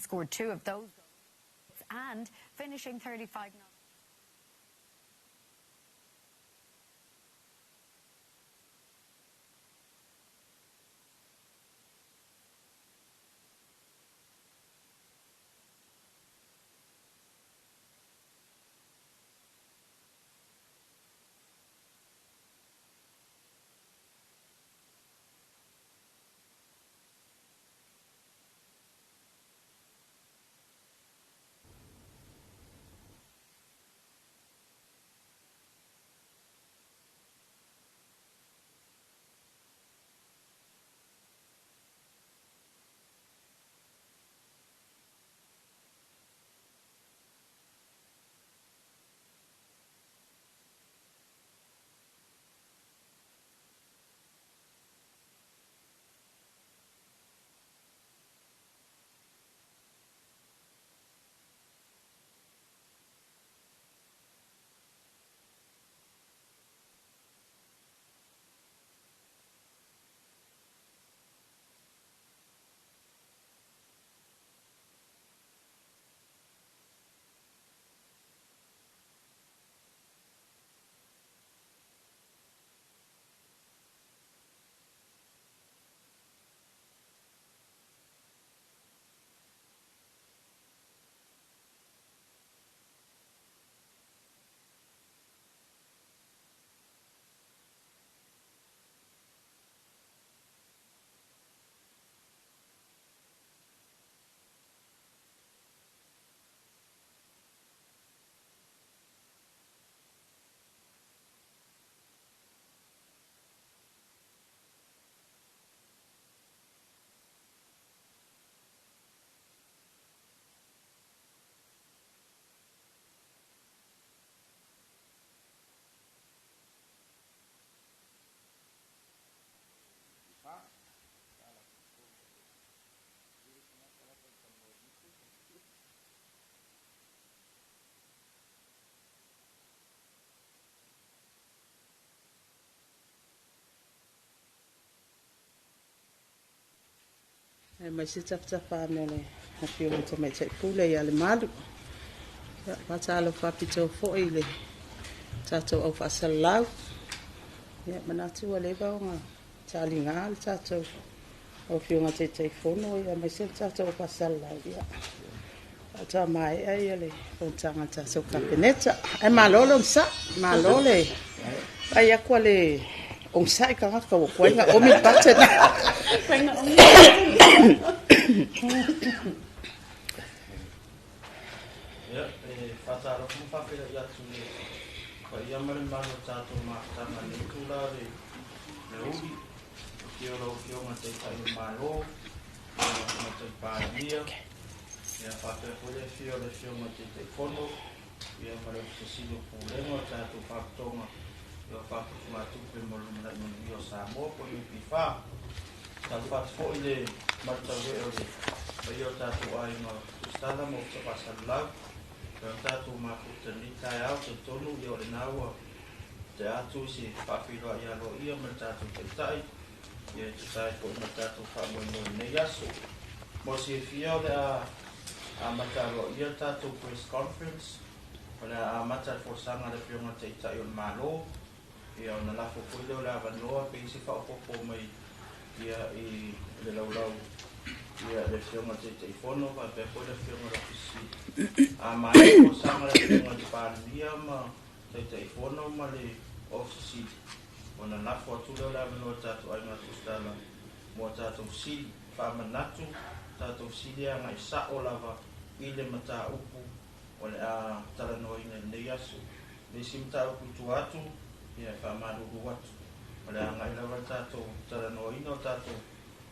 scored 2 of those goals and finishing 35. Aemaise tafatafa ane o le Afioga i le Tamaitai Pule ia Lemalu. Ia, faatalofa faapitoa foi i le tatou au faasalalau. Ia, manatu ua leva ona taliga le tatou Afioga Taitaifono, ia aemaise le tatou au faasalalau. Ia, faatoa maea ia le fonotaga a le tatou Kapeneta. Ae malo le onosai, malo le vaai atu a le onosai tagata ua tuai ona omi le button. Ia, e faatalofa ma faafeiloai atu i le paia ma le mamalu o le tatou mafutaga i lenei itula o le aoauli. Afio lau Afioga i le Taitai o le Malo, lau Afioga i le Tamaitai Palemia, ia faapea foi le afio o le Afioga i le Taitaifono, ia ma le Ofisa Sili o Pulega o le tatou Faalapotopotoga o Faaputugatupe mo le Lumanai Manuia o Samoa po o le NPF. Talofa atu foi i le malu tauee o le paia o tatou aiga Tusitala ma Ofisa Faasalalau, pei ona tatou mafuta i lenei taeao. Talitonu ia o lena ua tea atu i se faafeiloai aloaia ma le tatou Taitai, ia e tusa ai foi ma le tatou faamoemoe i lenei aso. Mo le silafia, o le a amata aloaia le tatou press conference. O le a amata le folasaga a le Afioga i le Taitai o le Malo, ia ona lafo foi lea o le avanoa pe i ai se faaopoopo mai ia i le laulau ia le Afioga i le Taitaifono faapea foi le Afioga i le Ofisa Sili. A maea le folasaga a le Afioga i le Palemia ma Taitaifono ma le Ofisa Sili, ona lafo atu lea o le avanoa i le tatou aiga tusitala mo a tatou fesili. Faamanatu, tatou fesili e agai sao lava i le mataupu o le a talanoaina i lenei aso. Le isi mataupu i tua atu, ia e faamalulu atu. O le a agai lava le tatou talanoaina o tatou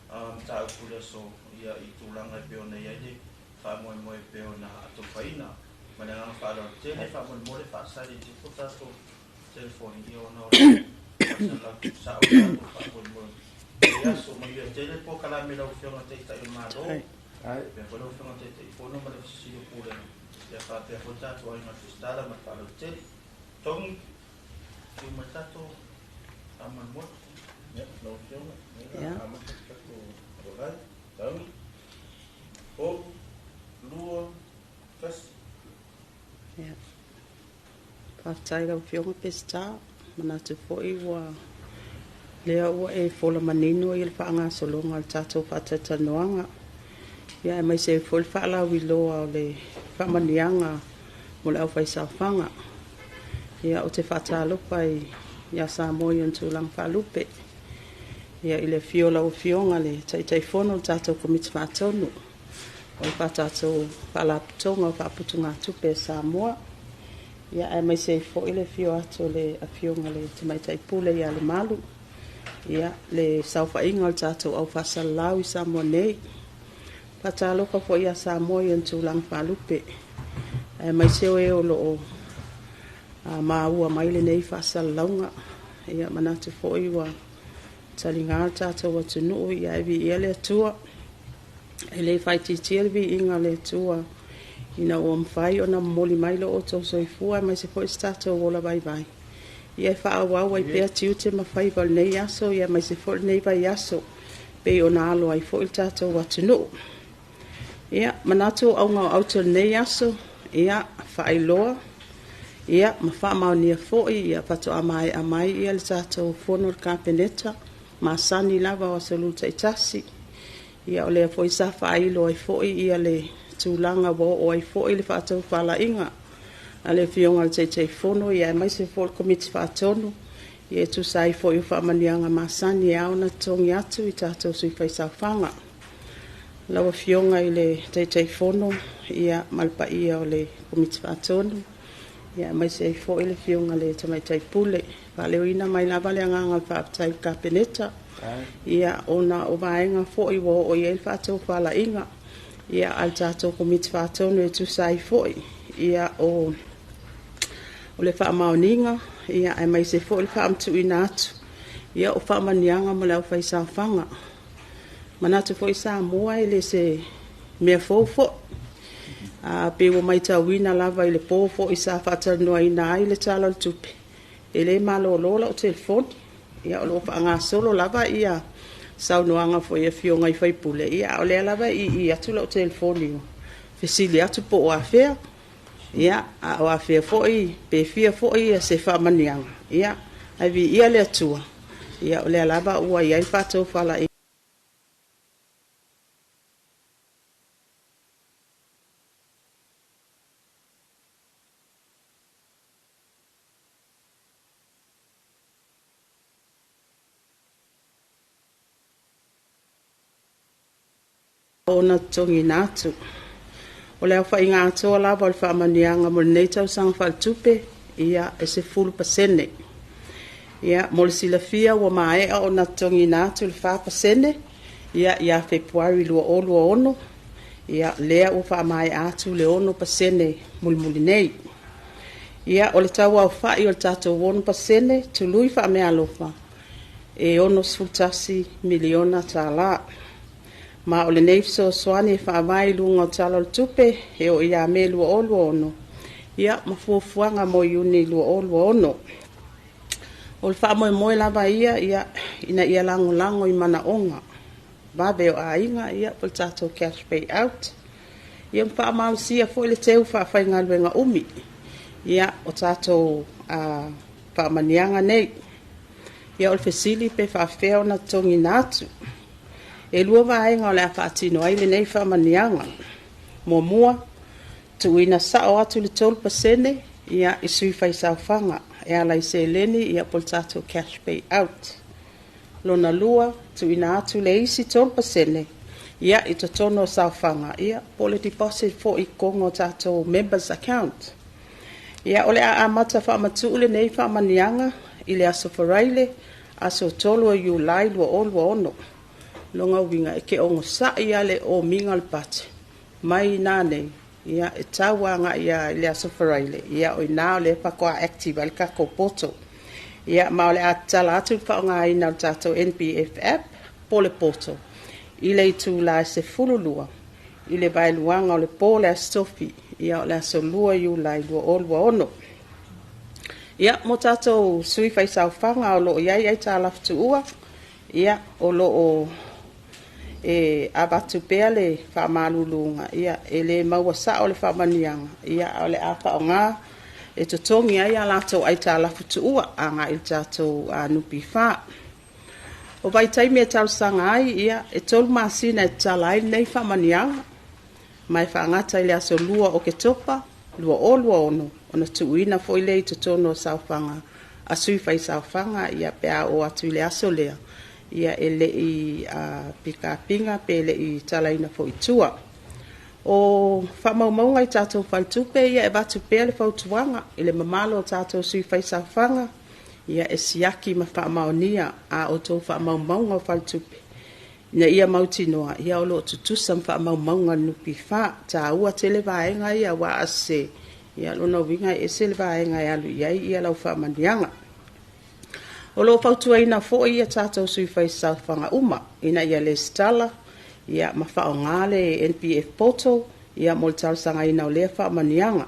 mataupu i le aso ia i tulaga e pei ona i ai le faamoemoe e pei ona atofaina. Ma le agaga faaaloalo tele, faamolemole faa-silent ifo tatou telefoni ia ona o le faasalalau tuusao le tatou faamoemoe i lenei aso. Manuia tele le polokalame i lau Afioga i le Taitai o le Malo, faapea foi lau Afioga i le Taitaifono ma le Ofisa Sili o Pulega, ia faapea foi le tatou aiga Tusitala ma le faaaloalo tele. Togi, tuu mai le tatou faamoemoe. Ia, lau Afioga, ia amata le tatou alavai. Togi, o. 2, 1. Ia. Faafetai i lau Afioga Peseta. Manatu foi ua lea ua e fola manino le faagasologa o le tatou faatalatalanoaga. Ia, aemaise ai foi le faalauiloa o le faamanuiaga mo le aufaisaofaga. Ia, ou te faatalofa ia Samoa i ona tulaga faalupe. Ia, i le afio o lau Afioga i le Taitaifono o le tatou Komiti Faatonu o le tatou Faalapotopotoga o Faaputugatupe a Samoa. Ia, aemaise ai foi le afio atu o le Afioga i le Tamaitai Pule ia Lemalu, ia, le saofaiga o le tatou aufaasalalau i Samoa nei. Faatalofa foi ia Samoa i ona tulaga faalupe, aemaise o e o lo o maua mai lenei faasalalauga. Ia, manatu foi ua taliga le tatou atunuu, ae viia le Atua. E le faaitiitia le viiga o le Atua ina ua mafai ona momoli mai lo outou soifua aemaise foi so tatou ola vaivai, ia e faaauau ai pea tiute ma faiva o lenei aso, aemaise foi lenei vaiaso, pei ona alo ai foi le tatou atunuu. Ia, manatu o auga o aute o lenei aso, ia, faailoa ia ma faamaonia foi faatoa maea mai le tatou fono a le Kapeneta masani lava o aso Lua taitasi. Ia, o lea foi sa faailo ai foi le tulaga ua oo ai foi le faatofalaiga a le Afioga i le Taitaifono aemaise foi o le Komiti Faatonu e tusa ai foi o faamanuiaga masani e ao ona totogi atu i tatou sui faisaofaga. Lau Afioga i le Taitaifono ma le paia o le Komiti Faatonu, aemaise ai foi le Afioga i le Tamaitai Pule, e faaleoina mai lava le agaga o le faafetai i le Kapeneta, ona o vaega foi ua oo i ai le faatofalaiga a le tatou Komiti Faatonu e tusa ai foi o le faamaoniga aemaise foi le faamatuuina atu o faamanuiaga mo le aufaisaofaga. Manatu foi Samoa e le o se mea fou foi, pei ua matauina lava i le po foi sa faatalanoaina ai le Tala o le Tupe, e le malolo lau telefoni. Ia, o lo o faagasolo lava saunoaga foi a Afioga i sui usufono, a o lea lava e ii atu lau telefoni e fesili atu po o afea, a o afea foi, pe fia foi se faamanuiaga. Ae viia le Atua, o lea lava ua i ai le faatofalaiga ona totogiina atu. O le aofaiga atoa lava o le faamanuiaga mo lenei tausaga faaletupe, ia, e 10%. Ia, mo le silafia ua maea ona totogiina atu le 4% ia Fepuari 2026, ia, lea ua faamaea atu le 6% mulimuli nei. Ia, o le tau aofai o le tatou 6% tului faameaalofa, e $61 miliona tala. Ma o lenei fesoasoani e faavae i luga o Tala o le Tupe e oo ia Me 2026, ia, ma fuafuaga mo Iuni 2026. O le faamoemoe lava ia ina ia lagolago i manaoga vave o aiga, ia, po o le tatou cash payout, ia ma faamalosia foi le teu faafaigaluega umi o tatou faamanuiaga nei. Ia, o le fesili pe faapefea ona totogiina atu? E 2 vaega o le a faatino ai lenei faamanuiaga. Muamua, tuuina sao atu le 3% i sui faisaofaga e ala i seleni po o le tatou cash payout. Lona lua, tuuina atu le isi 3% i totonu o saofaga, po o le deposit foi i totonu o tatou members account. Ia, o le a amata faamatuu lenei faamanuiaga i le aso Faraile, aso 3 o Iulai 2026. Lona uiga, e te onosai lava i le omiga o le budget mai na nei e tau agai lava i le aso Faraile, o i ina lea faatoa active ai le tatou portal. Ia, ma o le a tatala atu le faaaogaina o le tatou NPF app po o le portal i le itula e 12 i le vaeluaga o le po o le aso Tofi, o le aso 2 Iulai 2026. Ia, mo tatou sui faisaofaga o lo o i ai aitalafu tuua, ia, o lo o E avatu pea le faamaluluga, ia, e le maua sao le faamanuiaga, ia, a o le a faaaoga e totogi ai a latou aitalafu tuua agai i le tatou NPF. O vaitaimi e talosaga ai, ia, e 3 masina e tatala ai lenei faamanuiaga, ma e faagata i le aso 2 o Oketopa 2026, ona tuuina foi lea i totonu o saofaga a sui faisaofaga, ia, pe a oo atu i le aso lea, ia, e le i pick-up ina pe le i talaina foi i tua. O faamaumauga i tatou faletupe, ia, e avatu pea le fautuaga i le mamalu o tatou sui faisaofaga, ia, e siaki ma faamaonia a outou faamaumauga o faletupe, ina ia mautinoa o lo o tutusa ma faamaumauga a le NPF. E taua tele vaega ia, aua a sese, ia o lona uiga e ese le vaega e alu i ai lau faamanuiaga. O lo o fautuaina foi a tatou sui faisaofaga uma ina ia resitala ma faaaoga le NPF portal mo le talosagaina o lea faamanuiaga.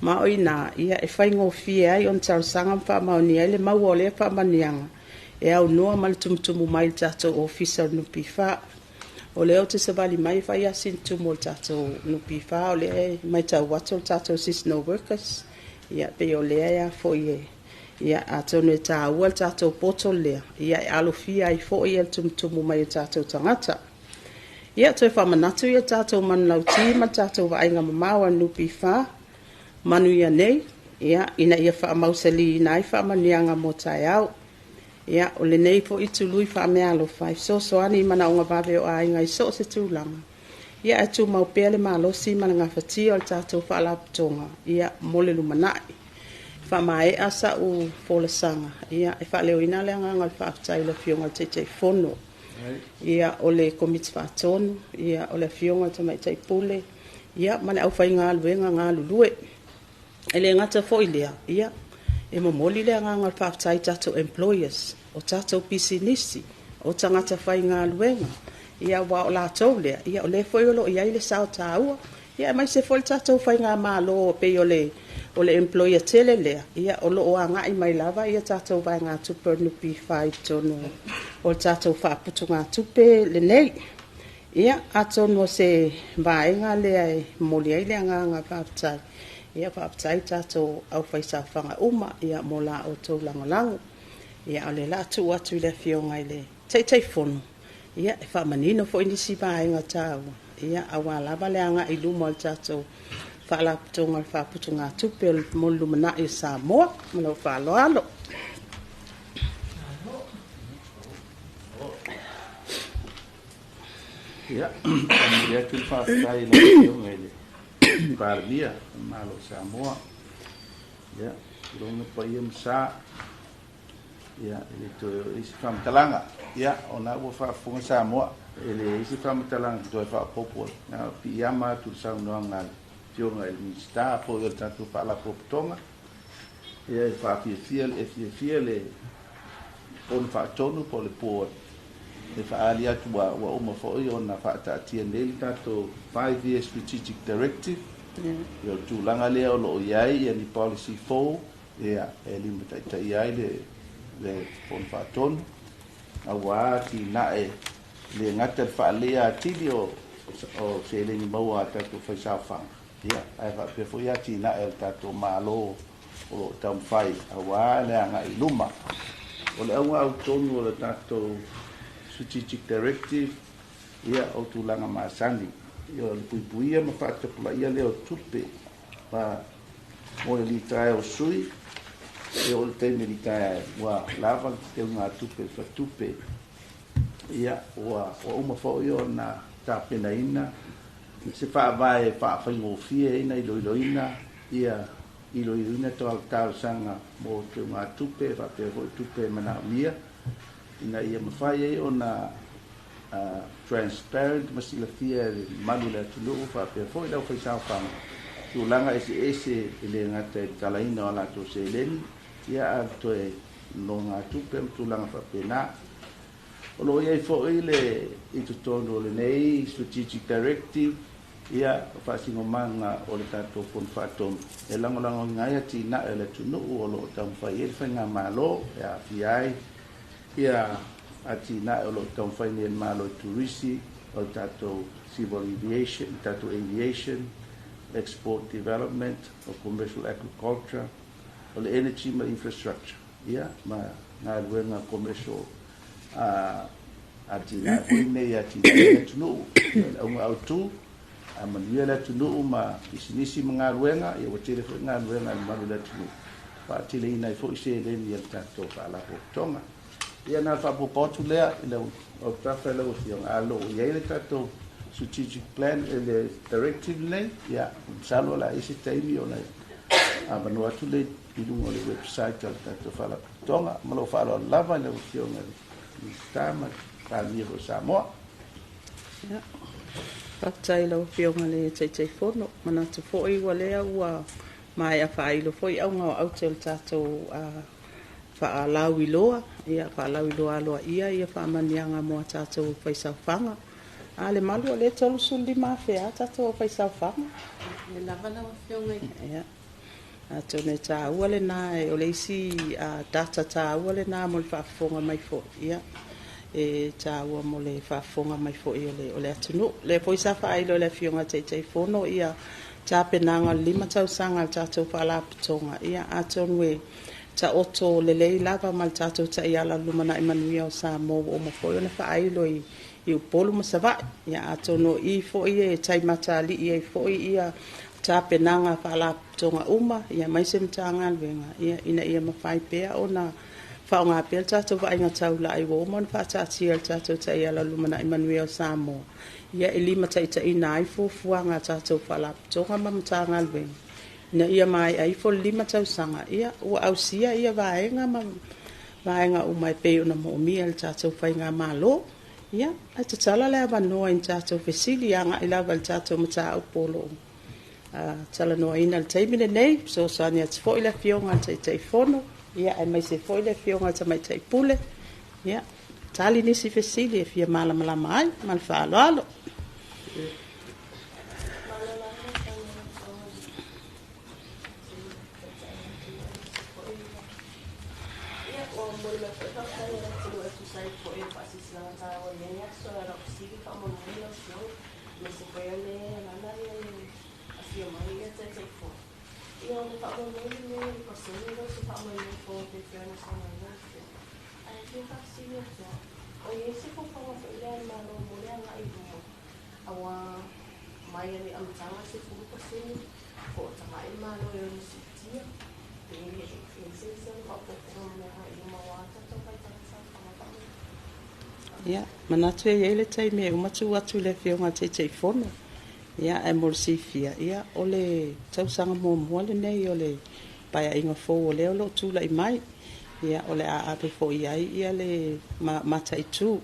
Ma o i ina e faigofie ai ona talosaga ma faamaonia ai le maua o lea faamanuiaga e aunoa ma le tumutumu mai i le tatou Ofisa o le NPF. O lea ou te savali mai e fai lava sina tumu o le tatou NPF, o lea e matau atu o le tatou seasonal workers, ia pei o lea foi e, atonu e taua le tatou portal lea, e alofia ai foi le tumutumu mai o tatou tagata. Ia, toe faamanatu le tatou manulauti ma le tatou vaaiga mamao a le NPF manuia nei, ia, ina ia faamausaliina ai faamanuiaga mo taeao. Ia, o lenei foi tului faameaalofa e fesoasoani i manaoga vave o aiga i so o se tulaga, ia ae tumau pea le malosi ma le gafatia o le tatou Faalapotopotoga, ia, mo le lumanai. E faamaea sau folasaga, ia, e faaleoina le agaga o le faafetai i le Afioga i le Taitaifono, ia, o le Komiti Faatonu, ia, o le Afioga i le Tamaitai Pule, ia, ma le aufaigaluega galulue. E le gata foi i lea, ia, e momoli le agaga o le faafetai i tatou employers, o tatou pisinisi, o tagata faigaluega, ia, aua o latou lea, ia, o lea foi o lo o i ai le sao taua, ia, aemaise foi le tatou faigamalo, pei o le employer tele lea, ia, o lo o agai mai lava ia tatou vaegatupe o le NPF i totonu o le tatou faaputugatupe lenei. Ia, atonu o se vaega lea e momoli ai le agaga faafetai, ia faafetai i tatou aufaisaofaga uma, ia, mo la outou lagolago. Ia, a o lea o le a tuu atu i le Afioga i le Taitaifono, ia, e faamanino foi nisi vaega taua, ia, aua lava le agai i luma o le tatou Faalapotopotoga o le Faaputugatupe mo le Lumanai o Samoa. Ma lou faaaloalo. Ia, momoli atu le faafetai i lau Afioga i le Palemia o le Malo o Samoa. Ia, tulou paia ma sa. Ia, e le toe oo i se faamatalaga. Ia, ona ua faafofoga Samoa, e leai se faamatalaga toe faaopoopo, na piiama atu le saunoaga a le Afioga i le Minisita foi o le tatou Faalapotopotoga. Ia, e faafiafia e fiafia le Fono Faatonu po o le Board e faaali atu ua uma foi ona faataatia nei le tatou 5-year strategic directive. Ia, o le tulaga lea o lo o i ai ia ni policy fou, ia, e limataitaia ai le Fono Faatonu aua atinae le gata le faaleleia atili o seleni maua a tatou faisaofaga, ia, ae faapea foi atinae o le tatou Malo o lo o taumafai aua le agai i luma. O le auga autonu o le tatou strategic directive, ia, o tulaga masani, ia, o le puipuia ma faatapulaia lea o tupe ma mo le litaea o sui e o le taimi litaea ai ua lava le teugatupe faletupe. Ia, ua uma foi ona tapenaina se faavae e faafaigofie ai na iloiloina, ia iloiloina talosaga mo teugatupe faapea foi tupe e manaomia ina ia mafai ai ona transparent ma silafia e le mamalu o le atunuu faapea foi le aufaisaofaga tulaga eseese e le gata i le talaina o a latou seleni, ia, a toe nonogatupe ma tulaga faapena. O lo o i ai foi le i totonu o lenei strategic directive, ia, faasinomaga o le tatou Fono Faatonu e lagolagoina ai atinae o le atunuu o lo o taumafai ai le faigamalo e aafia ai ia atinae o loo taumafai nei e le Malo i turisi, o le tatou civil aviation, tatou aviation, export development, o commercial agriculture, o le energy ma infrastructure, ia ma galuega commercial atinae foi nei e atinae ai le atunuu. Ia, o le auga autu, a manuia le atunuu ma pisinisi ma galuega, ia ua tele foi galuega a le mamalu o le atunuu, faateleina ai foi seleni a le tatou Faalapotopotoga. Ia na o le faaopoopo atu lea i lau autafa i lau Afioga, a o lo o i ai le tatou strategic plan i le directive lenei, ia masalo o le a i ai se taimi ona avanoa atu lea i luga o le website a le tatou Faalapotopotoga. Ma lou faaaloalo lava i lau Afioga i le Minisita ma le Palemia foi o Samoa. Ia, faafetai i lau Afioga i le Taitaifono. Manatu foi ua lea ua maea faailo foi auga o aute o le tatou faalauiloa, ia faalauiloa aloaia ia faamanuiaga mo a tatou faisaofaga. A le malu o lea e 35,000 a tatou aufaisaofaga. E lava lau Afioga. Ia, atonu e taua lena, o le isi data taua lena mo le faafofoga mai foi, ia, e taua mo le faafofoga mai foi o le atunuu. Lea foi sa faailo e le Afioga i le Taitaifono ia tapenaga o le 5 tausaga a le tatou Faalapotopotoga, ia atonu e taoto lelei lava ma le tatou taiala o le lumanai manuia o Samoa ua uma foi ona faailo i Upolu ma Savaii. Ia atonu o i foi e taimatalii ai foi ia tapenaga a Faalapotopotoga uma, ia aemaise Matagaluega, ia, ina ia mafai pea ona faaaoga pea le tatou vaaiga taulai ua uma ona faataatia e le tatou taiala o le lumanai manuia o Samoa, ia e limataitaiina ai fuafuaga a tatou Faalapotopotoga ma Matagaluega, ina ia maea ifo le 5 tausaga, ia ua ausia ia vaega ma vaega uma e pei ona moomia e le tatou faigamalo. Ia, ae tatala le avanoa i ni tatou fesili agai lava i le tatou mataupu o lo o talanoaina i le taimi lenei. Fesoasoani atu foi le Afioga i le Taitaifono, ia aemaise foi le Afioga i le Tamaitai Pule, ia, tali nisi fesili e fia malamalama ai. Ma le faaaloalo. Ia, ua momoli mai foi faafetai a le atunuu e tusa ai foi o le faasilasilaga taua i lenei aso. E ala fesili faamolemole lau Afioga, aemaise foi o le alala le afio mai Taitaifono. Ia, o le faamoemoe lenei o le pasene lea o se faamoemoe fou e pei foi ona saunoa ai lau Afioga. Ae fia faafesili atu lava, o i ai se fuafuaga foi lea a le Malo mo le agai i luma, aua mai lava i le amataga 10% po o tagai le Malo e ono siitia, pe i ai se isi ona faaopoopoga mo le agai i luma aua tatou faitaga saofaga faamolemole. Ia, manatu e i ai le taimi e uma tuu atu i le Afioga i le Taitaifono. Ia, ae mo le silafia, ia, o le tausaga muamua lenei o le paeaiga fou o lea o lo o tulai mai. Ia, o le a ave foi i ai ia le mataitu.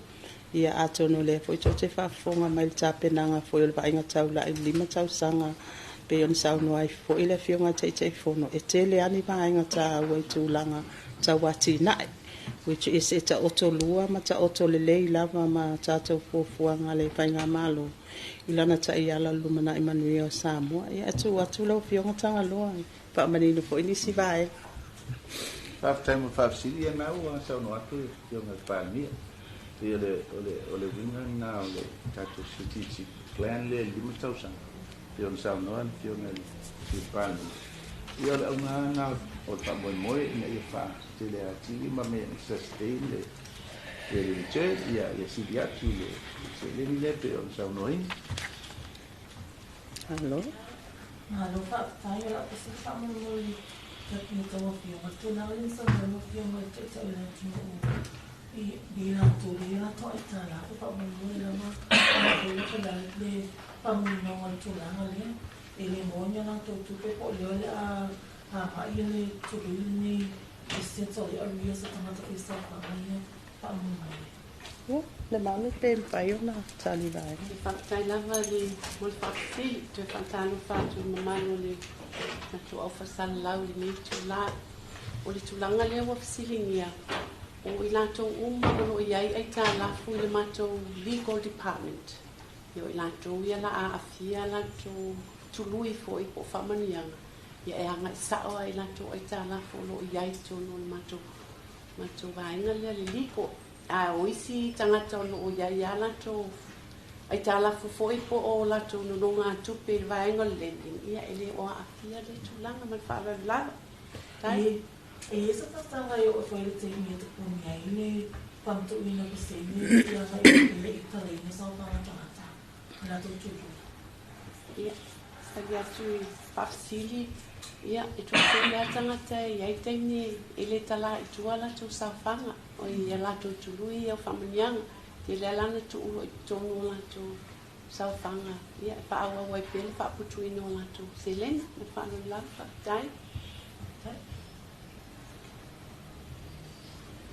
Ia, atonu o lea foi tou te faafofoga mai i le tapenaga foi o le vaaiga taulai i le 5 tausaga, pei ona saunoa ai foi le Afioga i le Taitaifono, e tele lava ni vaega taua i tulaga tau atinae, which is e taoto lua ma taoto lelei lava ma tatou fuafuaga a le faigamalo i lana taiala o le lumanai manuia o Samoa. Ia, e tuu atu lau Afioga Tagaloa e faamanino foi nisi vaega. Faafetai mo le faafesili. Ia na ua saunoa atu le Afioga i le Palemia. Pei o le, o le, o le uiga lena o le tatou strategic plan lea i le 5 tausaga, pei ona saunoa le Afioga i le Sui Palemia. Ia o le auga lava lena o le faamoemoe ina ia faatele atili ma me sustain le le return, ia sili atu le seleni lea pei ona saunoaina. Malo. Malo faafetai. O lau fesili faamolemole i tou afioga, tulaga lea na saunoa ai lau Afioga i le Taitai o le atunuu i latou le latou aitalafu faamolemole lava latou ia po o le a le faamaninoga o le tulaga lea. E le maua ni a latou tupe po o lea o le a agai le tului lenei i settle ai arrears a tagata faisaofaga ia faamolemole. Ia, le malu pe mafai ona tali vaega. E faafetai lava le mo le faafesili, toe faatalofa atu i le mamalu o le tatou aufaisalalaui i lenei itula. O le tulaga lea ua fesiligia, o i latou uma o lo o i ai aitalafu i le matou legal department, ia o i latou ia la aafia latou tului foi po o faamanuiaga, ia e agai sao lava i latou aitalafu o lo o i ai i totonu o le matou vaega lea le legal. A o isi tagata o lo o i ai lava latou aitalafu foi po o latou nonogatupe i le vaega o le lending, ia e le o aafia lea tulaga ma le faaaloalo lava. Faafetai. E i ai se tausaga e oo atu ai le taimi e totogi ai le faamatuuina o pasene i tulaga e le i talaina saofaga tagata i latou tului. Ia, tali atu i faafesili, ia, e toatele lava tagata e i ai taimi e le tala i tua a latou saofaga, oi a latou tului ia o faamanuiaga. Tele lava la ona tuu loa i totonu o latou saofaga, ia, e faaauau ai pea le faaputuina o latou seleni. Ma le faaaloalo lava, faafetai.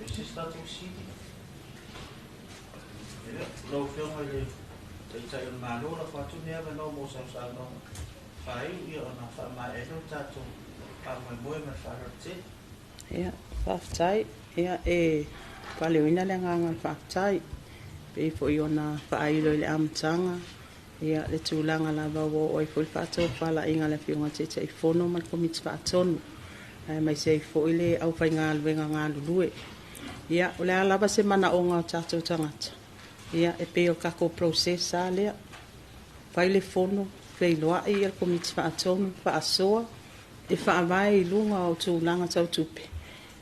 E se isi tatou fesili? Ia, lau Afioga i le Taitai o le Malo, lafo atu lenei avanoa mo sau saunoaga faaiu, ia ona faamaea ai lea o le tatou faamoemoe ma le faaaloalo tele. Ia, faafetai. Ia, e faaleoina le agaga o le faafetai, pei foi ona faailo i le amataga, ia, le tulaga lava ua oo ai foi le faatofalaiga a le Afioga i le Taitaifono ma le Komiti Faatonu, aemaise ai foi le aufaigaluega galulue. Ia, o le a lava se manaoga o tatou tagata, ia, e pei o le tatou process lava lea. Fai le fono, feiloai le Komiti Faatonu, faasoa, e faavae i luga o tulaga tau tupe,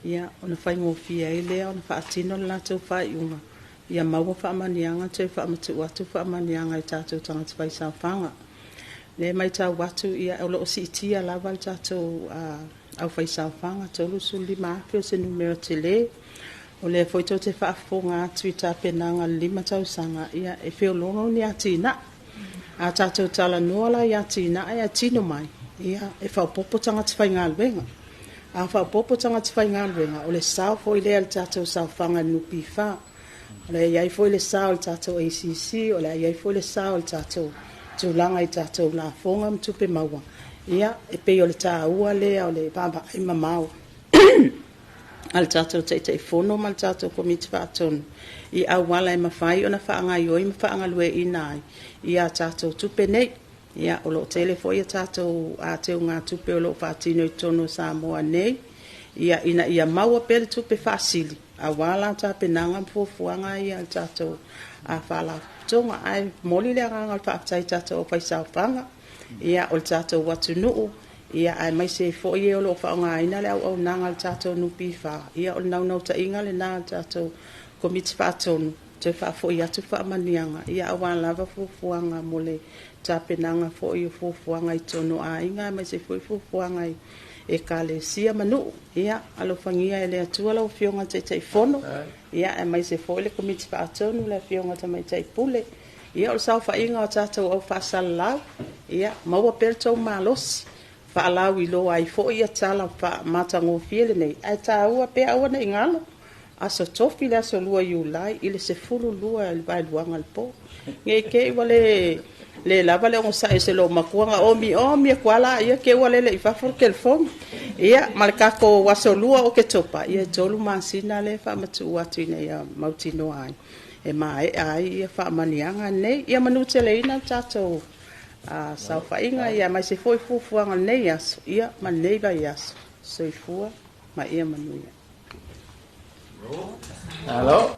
ia, ona faigofie ai lea ona faatino le latou faaiuga, ia maua faamanuiaga, toe faamatuu atu faamanuiaga i tatou tagata faisaofaga. O lea e matau atu o lo o siitia lava le tatou aufaisaofaga, 35,000 o se numera tele. O lea foi tou te faafofoga atu i tapenaga o le 5 tausaga, ia e feoloolo ni atinae. A tatou talanoa la i atinae ae tino mai, ia, e faaopoopo tagata faigaluega. A faaopoopo tagata faigaluega, o le sao foi lea i le tatou saofaga i le NPF. O le a i ai foi le sao i le tatou ACC, o le a i ai foi le sao i le tatou tulaga i tatou lafoga ma tupe maua. Ia, e pei o le taua lea o le vaavaai mamao a le tatou Taitaifono ma le tatou Komiti Faatonu i auala e mafai ona faagaoioi ma faagalueaiina ai a tatou tupe nei. Ia, o lo o tele foi a tatou teugatupe o lo o faatino i totonu o Samoa nei, ia, ina ia maua pea le tupe faasili aua la tapenaga ma fuafuaga ia a le tatou Faalapotopotoga. Ae momoli le agaga o le faafetai i tatou aufaisaofaga, ia, o le tatou atunuu, ia, aemaise ai foi e o lo o faaaogaina le auaunaga a le tatou NPF. Ia, o le naunautaiga lena o le tatou Komiti Faatonu, toe faafoi atu faamanuiaga, ia aua lava fuafuaga mo le tapenaga foi o fuafuaga i totonu o aiga, aemaise foi fuafuaga i ekalesia ma nuu. Ia alofagia e le Atua lau Afioga i le Taitaifono, ia, aemaise foi le Komiti Faatonu, le Afioga i le Tamaitai Pule. Ia, o le saofaiga a tatou au faasalalau, ia maua pea le tou malosi, faalauiloa ai foi ia tala matagofie lenei, ae taua pea, aua ne i galo, aso Tofi le aso 2 Iulai i le 12 i le vaeluaga o le po. Ne i te i ua le lava le onosai o se loomatua na omiomi atu lava laia te i ua lele i fafo le telefoni. Ia, ma le tatou aso 2 o Oketopa, ia e 3 masina lea e faamatuu atu ina ia mautinoa ai e maea ai ia faamanuiaga nei. Ia manuteleina le tatou saofaiga, ia aemaise foi fuafuaga o lenei aso, ia ma lenei vaiaso. Soifua ma ia manuia. Alo.